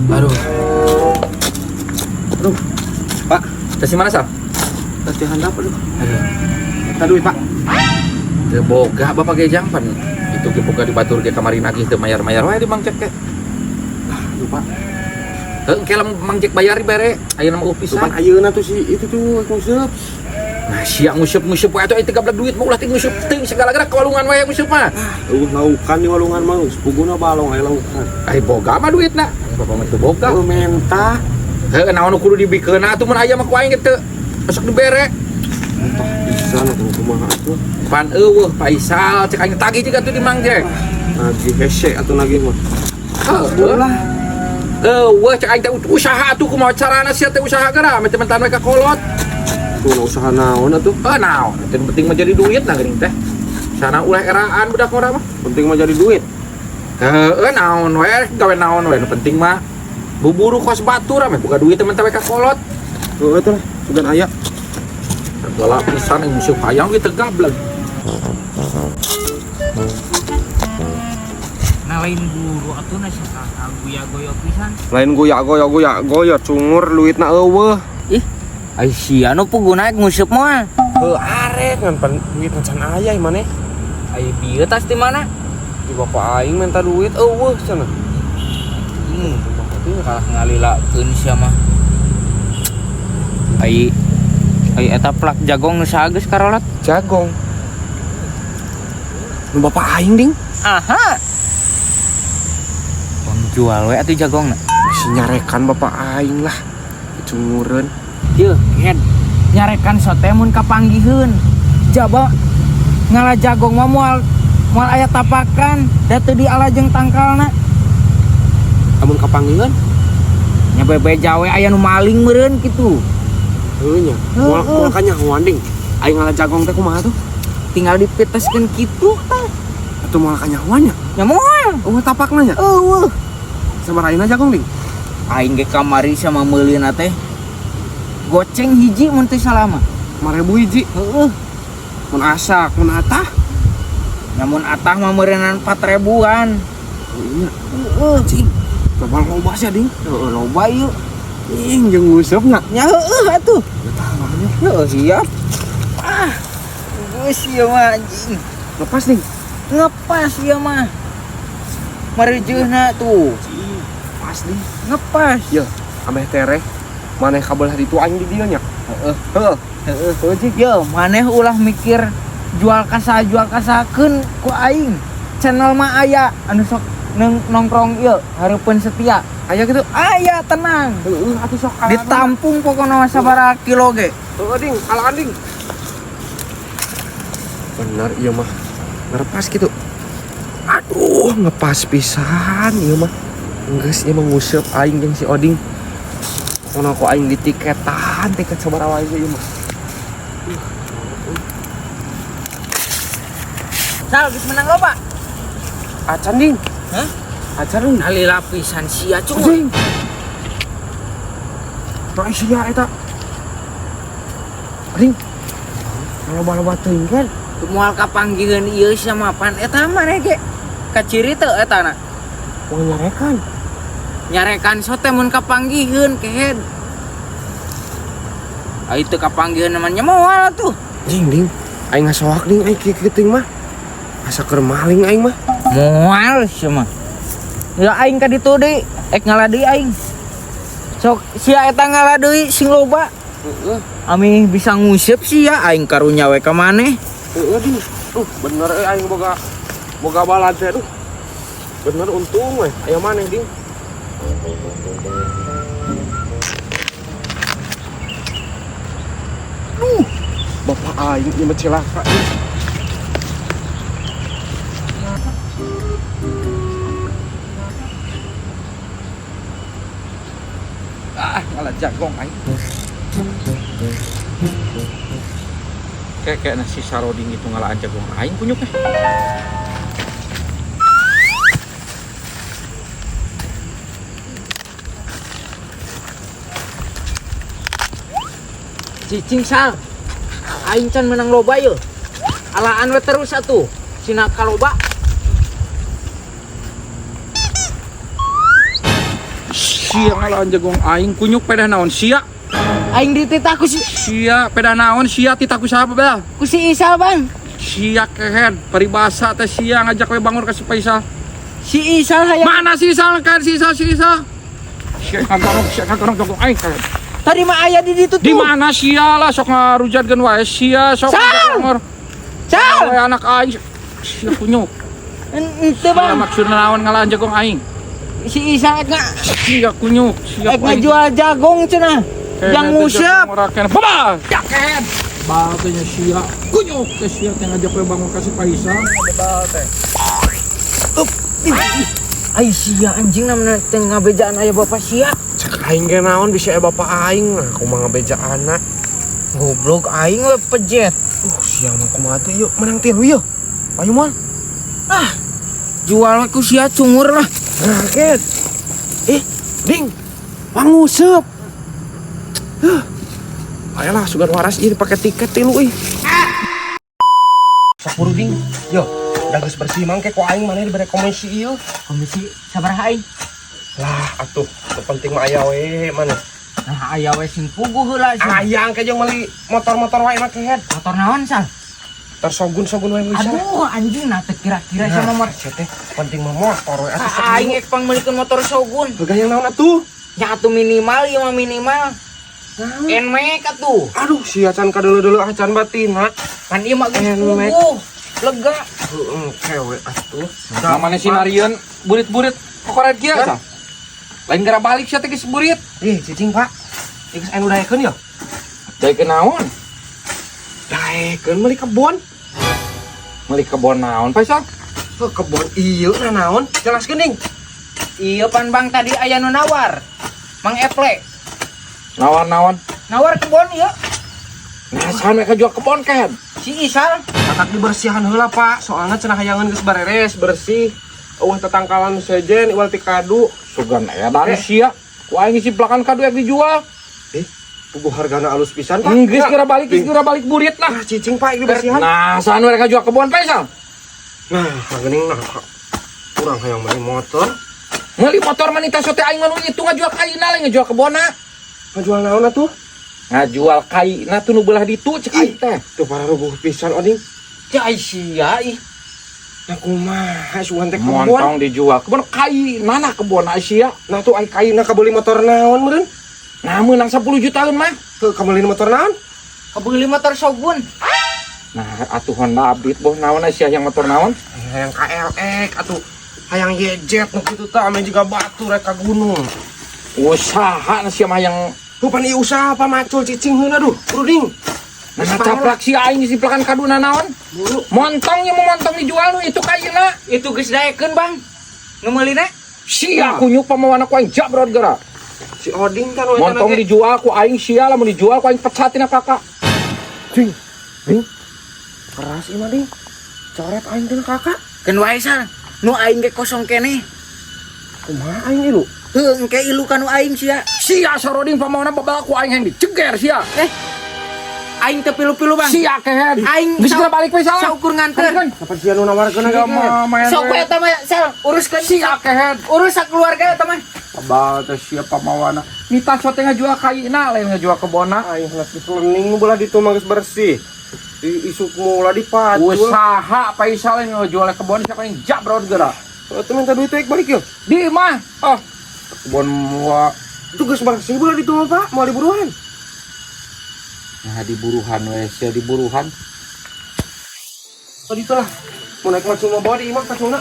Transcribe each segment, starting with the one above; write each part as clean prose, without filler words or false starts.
Aduh. Aduh. Pak, Dari mana sal? tadi handap aduh. Aduh. Eta duit, Pak. Teu boga bapak gejang pan itu ge boga di batur ge kamari nagih teu mayar-mayar wae di Mang Cek ge. Aduh, Pak. Heuh engke lamun Mang Cek bayar dibere ayeuna mah Tuh pisan. pan ayeuna tuh si itu tuh nguseup. Nah sia nguseup-nguseup wae atuh aya 13 duit mah ulah teh nguseup teuing segala gerak ka walungan wae nguseup mah. Eueuh laukan di walungan mah geus puguna balong aya laukan. Ai boga mah duitna. Bapak mah teu boga. Eueuh menta. Heuh naon nu kudu dibikeun atuh mun aya mah ku aing ge teu sok dibere. Entah pisan atuh kumaha atuh. Pan eueuh Faisal cek aing tagih juga tuh di Mang Jack. Nagih hese atuh nagih mah. Heuh lah. Eueuh cek aing teh usaha atuh kumaha carana sia teh usaha geura meh teman we ka kolot. Tuh na usaha naon atuh. Heuh naon teh penting mah jadi duit nah geuning teh. Sana ulah eraan budak ngora mah. Penting mah jadi duit. Heuh naon we gawe naon we nu penting mah buburu kos batur meh buka duit teman we ka kolot. Heueuh tuh lah, sugan aya. Segala pisan yang musuh hayang ge teu gablek. Nah lain guru atuh na guya goyo pisan. Lain goyak goyak goyak goyak cungur duitna eueuh. Ih, ai sia nu pugu naik nguseup moal. Heuh arek ngan pan duit can aya ieu maneh. Ai bieu tas di mana? Di bapak aing minta duit eueuh cenah. Kalah ngalilakeun sia mah. Ai ai eta plak jagong nu saha geus karolat? Jagong. Nu bapak aing ding. Aha. Bang jual we atuh jagongna. Bisi nyarekan bapak aing lah. Cungureun. Yeuh, head. Nyarekan sote mun kapanggiheun. Jaba ngala jagong mah moal moal aya tapakan, da teu diala jeung tangkalna. Amun kapanggiheun Nya bebe jawe aya nu maling meureun kitu. heuh nya. Moal moal kanyahoan ding. Aing ngala jagong teh kumaha tuh? Tinggal dipeteskeun kitu tah. Atuh moal kanyahoan nya. Nya moal. Eueuh tapakna nya. Eueuh. Sabaraha jagong ding? Aing ge kamari sama meulina teh. Goceng hiji mun teu salah mah. 5000 hiji. Heueuh. Mun asak, mun atah. Nya mun atah mah meureunnan 4000-an. Heueuh nya. Heueuh. Cing. Coba loba sia ding. Heueuh loba ieu. Ing jeung nguseupna. Nya heueuh atuh. Betah namanya. Heueuh siap. Ah. Geus ieu mah anjing. Lepas ding. Ngepas ieu mah. Mareujeuna tuh. Cing. Pas ding. Ngepas. Ya, ameh tereh. Maneh kabelah ditu aing di dieu nya. Heeh. Heeh. Heeh. Heueuh cing. Yo, maneh ulah mikir jual kasa jual kasakeun ku aing. Channel mah aya anu sok nongkrong ieu hareupeun setia. Aya kitu. Aya tenang. Heueuh atuh sok alaan. Ditampung pokona mah sabaraha kilo ge. Heueuh ding, alaan ding. Bener ieu mah. Ngerepas kitu. Aduh, ngepas pisan ieu mah. Geus ieu mah nguseup aing jeung si Oding. Pokona ku aing ditiketan, tiket sabaraha wae ieu mah. Sal geus menang loba. Acan ding. Hah? Acan ding. Nalila pisan sia cuma. Anjing. Nah sia eta. Ding. Loba-loba teuing kan. Moal kapanggiheun ieu sia mah pan eta maneh ge. Kaciri teu eta na. Moal nyarekan. Nyarekan sote mun kapanggiheun kehed. Ai teu kapanggiheun namanya moal atuh. Ding ding. Aing ngasoak ding aing kieu teuing mah. Asa keur maling aing mah. Moal sia mah. Ya aing ka ditu deui, ek ngala deui aing. Sok sia eta ngala deui sing loba. Heeh. Amih bisa nguseup sia aing karunya we ka maneh. Heeh ding. Bener euy aing boga boga balad teh aduh. Bener untung we aya maneh ding. Duh, bapak aing ieu mah cilaka. Ah, ngalah jagong aing. Kayak nasi saroding itu ngalaan jagong aing punyuknya. Cicing sal. Aing can menang loba ye. Alaan we terus atuh. Sina kaloba. Sia ngalaan jagong aing kunyuk pedah naon sia. Aing dititah ku si Sia pedah naon sia titah ku siapa bel? Ku si Isal, Bang. Sia kehed paribasa teh sia ngajak we bangun ka si Faisal. Si Isal hayang Mana si Isal kan si Isal si Isal? Sia kagorong sia kagorong jagong aing kehed. Tadi mah aya di ditu tuh. Di mana sia lah sok ngarujatkeun wae sia sok Sal! ngajak Sal. Wae anak aing sia kunyuk. Ente, Sia Bang. maksudna naon ngalaan jagong aing? Si Isal ek Sia kunyuk, sia ek ngajual jagong cenah. Jang nguseup. Baba! Ya kehed. Baltenya sia kunyuk teh sia teh ngajak we bangun ka si Faisal. Ai sia anjing namanya teh ngabejaan aya bapak sia. Cek aing ge naon bisa aya bapak aing nah kumaha ngabeja anak. Goblok aing we pejet. Sia mah kumaha teh yuk menang tilu yeuh. Ayo moal. Ah. Jual we ku sia cungur lah. Nah, ket. Eh, ding. Panguseup. Huh. Ayolah sugan waras ieu dipake tiket tilu ih. Sapuru ding. Yo, da geus bersih mangke ku aing maneh dibere komisi ieu. Komisi sabaraha aing? Lah atuh, nu penting mah aya we maneh. Nah aya we sing puguh heula sia. Ayang ke jeung meuli motor-motor wae mah kehed. Motor naon Sal? Tersogun-sogun wae meuli. Aduh anjing nah teu kira-kira sama motor. Sia teh penting mah motor we atuh. Aing ek pangmeulikeun motor Shogun. Gaya naon atuh? Ya atuh minimal ieu mah minimal. Nmax atuh. Aduh, sia can kadeuleu-deuleu acan batina. Kan ieu mah geus Nmax. puguh. Lega. Heeh, kewe atuh. Namanya si Narian burit-burit kokoret kieu tah. Lain gara balik sia teh geus burit. Ih, cicing, Pak. Ieu geus anu daekeun ya? Daekeun naon? Daekeun meuli kebon. Meuli kebon naon Faisal? Heuh, kebon ieu nah naon? Jelaskeun ding. Iya pan Bang tadi aya nu nawar. Mang Eple. Nawar-naon? Nawar kebon ieu. Nah, saha mereka jual kebon kan? Si Isal. Matak dibersihan heula, Pak. Soalna cenah hayangan geus bareres, bersih. Eueuh tetangkalan sejen iwal ti kadu. Sugan edan sia. Ku aing isi pelakan kadu yang dijual. Eh, puguh hargana alus pisan, Pak. Geus geura balik, geus geura balik burit lah. Nah, cicing, Pak, dibersihan. Nah, saha mereka jual kebon Faisal? Nah, geuning nah. Kurang hayang meuli motor. Meuli motor mah nita sote aing mah nu itu ngajual kaina lain ngajual kebonna. Ngajual naon atuh? Ngajual kaina tuh nu belah ditu cek aing teh. Tuh pararuguh pisan oding. Cai sia ih. Nah kumaha sugan teh kebon. Montong dijual kebon kaina nah kebon sia. Nah tuh ai kaina kabeuli motor naon meureun? Nah meunang 10 jutaan mah. Heuh, kabeuli motor naon? Kabeuli motor Shogun. Nah, atuh Honda Beat boh naon sia yang motor naon? Hayang KLX atuh hayang YZ nu kitu tah ame juga batu rek ka gunung. Usaha na sia mah yang Tuh pan ieu usaha apa macul cicing heun aduh, ruding. Nah, caplak si aing si pelakan kaduna naon? Buru. Montongnya mau montong dijual nu itu kaina. Itu geus daekeun Bang. Nu meulina. Sia kunyuk pamawana ku aing jabrot geura. Si Oding kan we Montong dijual ku aing sia lamun dijual ku aing pecat tina kakak. Ding. Ding. Keras ieu mah ding. Coret aing tina kakak. Keun wae Sal. Nu aing ge kosong keneh. Kumaha aing ilu? Heuh, engke ilu ka nu aing sia. Sia saroding pamawana babal ku aing hayang diceger sia. Eh. Aing teu pilu-pilu Bang. Sia kehed. Aing geus geura balik we salah. Saukur nganter. Kapan sia nu nawarkeun Sia mah main. Sok we eta mah Sal, uruskeun. Sia kehed. Urus sakeluarga eta mah. Abal teh sia pamawana. Nita sote ngajual kaina lain ngajual kebonna. Aing geus diselening belah ditu mah geus bersih. Di isuk mula dipacul. Usaha Faisal yang ngajual kebon siapa yang jabrot geura. Atuh minta duit we balik yeuh. Di mah. Oh. Kebon mua. Itu geus bersih belah ditu mah Pak, moal diburuan. Nah diburuhan we sia diburuhan. Tadi itu lah. Mau naik macul mau bawa di imah paculna.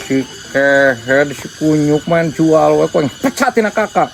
Si kehed si kunyuk main jual we ku aing pecat tina kakak.